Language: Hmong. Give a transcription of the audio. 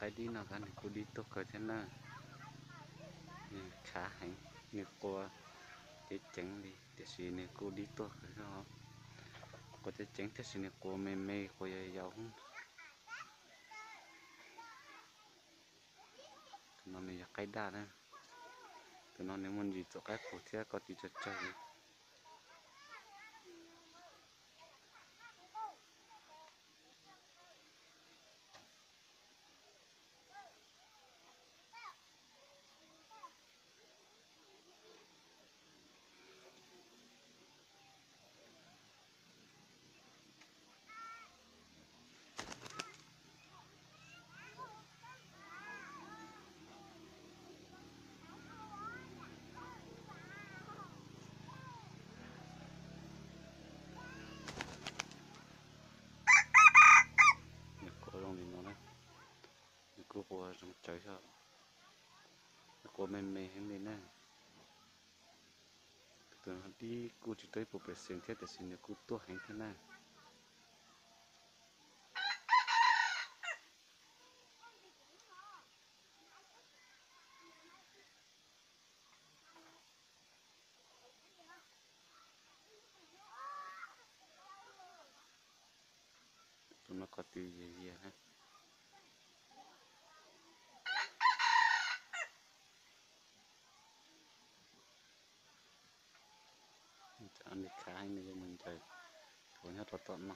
Qaib dib no kab nws kuj dib tuag kawg thiab na. Nws khav heev, nws quas ceev ceev li tiam sis nws kuj dib tuag kawg thiab. Quas ceev ceev tiam sis nws quas me me quas yau yau. Tus no nws yog qaib daj na. Tus no nws muaj ntsis txuam qaib qus thiab, koj tiv tsawg tsawg li. Nws quas zoo li no na, nws kuj quas zoo tsawv xwb, nws quas me me heev li na. Tus no dib kuj tsis tau ib puas percent thiab tiam sis nws kuj tuaj heev thiab na. Tus no qhov twg yias yias na. Nws khav heev, nws yuav mus ncaws hauv nyob rau tom no.